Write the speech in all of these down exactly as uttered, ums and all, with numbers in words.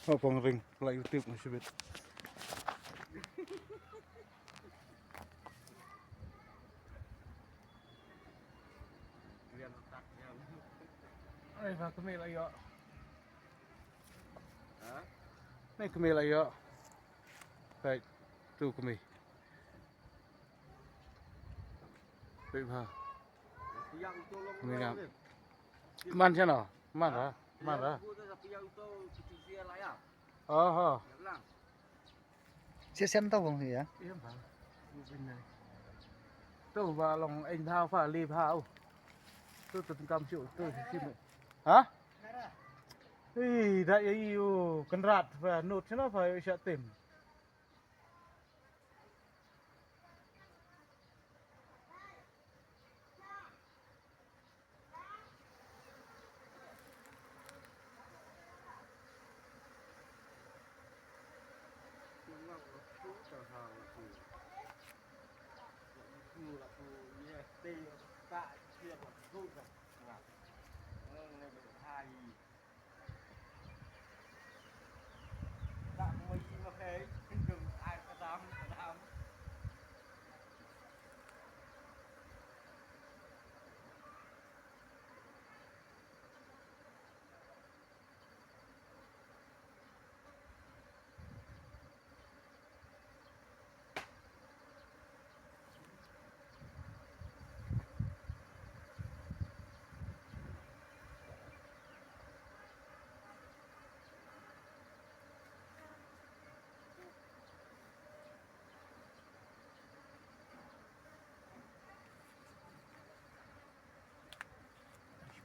Oh, pang ring, la YouTube na shibit. Ai, ba kami la yo. Ha? Ni kami la yo. Baik, tu kami. Baik, ha. Kami ngam. Man chano? Man ra? Man ra? Oho. Shisien to bang hi ya. Iya bang. Ubin nai. To ba long eng thao pha li phao. To to kam shu to shisien. Ha? Ih, da ya yu kynrad pha nut sino pha yu sha tim.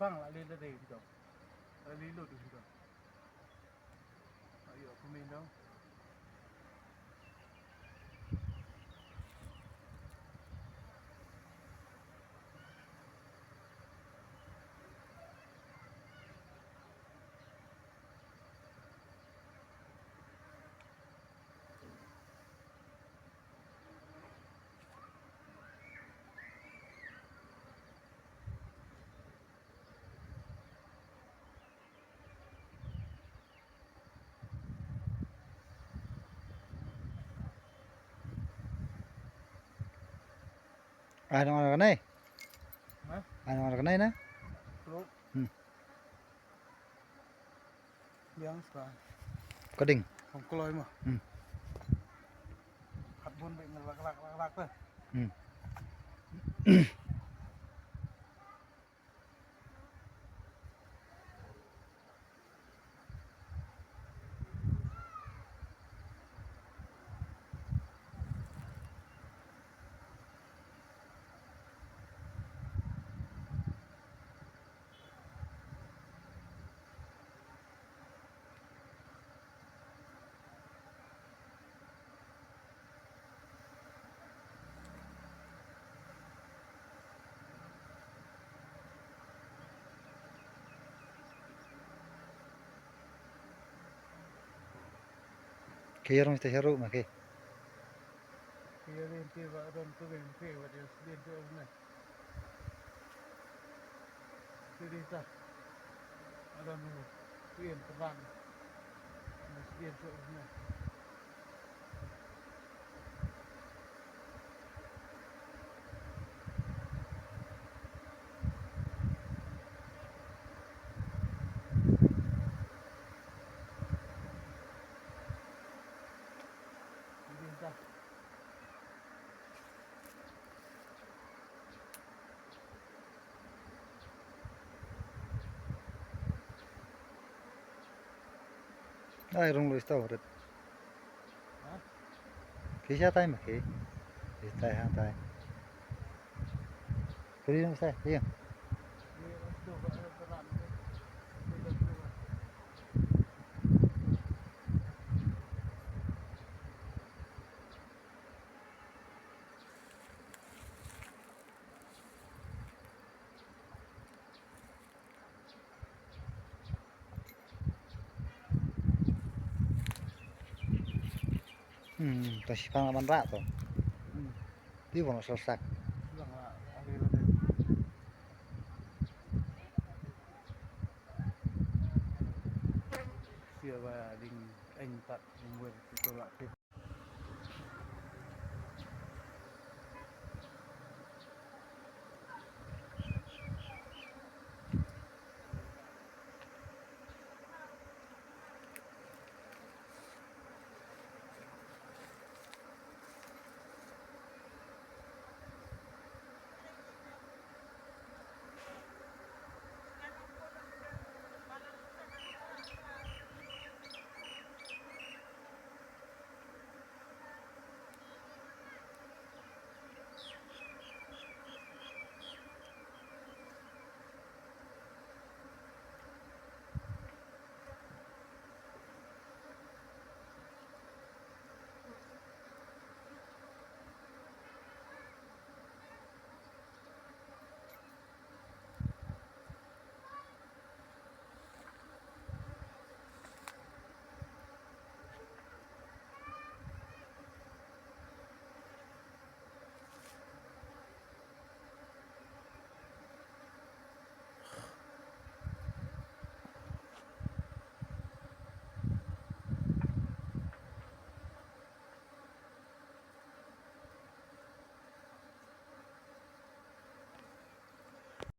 Spang la le le de dong. La le lo de dong. Ayo, aku main dong. Ai nong ar kanai. Ha? Ai nong ar kanai na? Klok. Hmm. Biang ska. Ka ding. Hong kloi ma. Hmm. Khat bun bek ngal lak lak lak lak ta. Hmm. Ki ïarung te ïarung ma ki. Ki ïarung te ba don tu ben ki ba dia sdien tu ne. Ki di ta. Adam ni. Ki ïarung te ban. Sdien tu ne. Ai rung lo isto ret. Ki sha tai ma ki. Ki tai ha tai. Ki rung sa ki. Hmm, to shipang ban rah to. Hmm. Ti bang sal sak. Bang rah, hari rah. Phi ba ding eng tat ding wer tu la phi.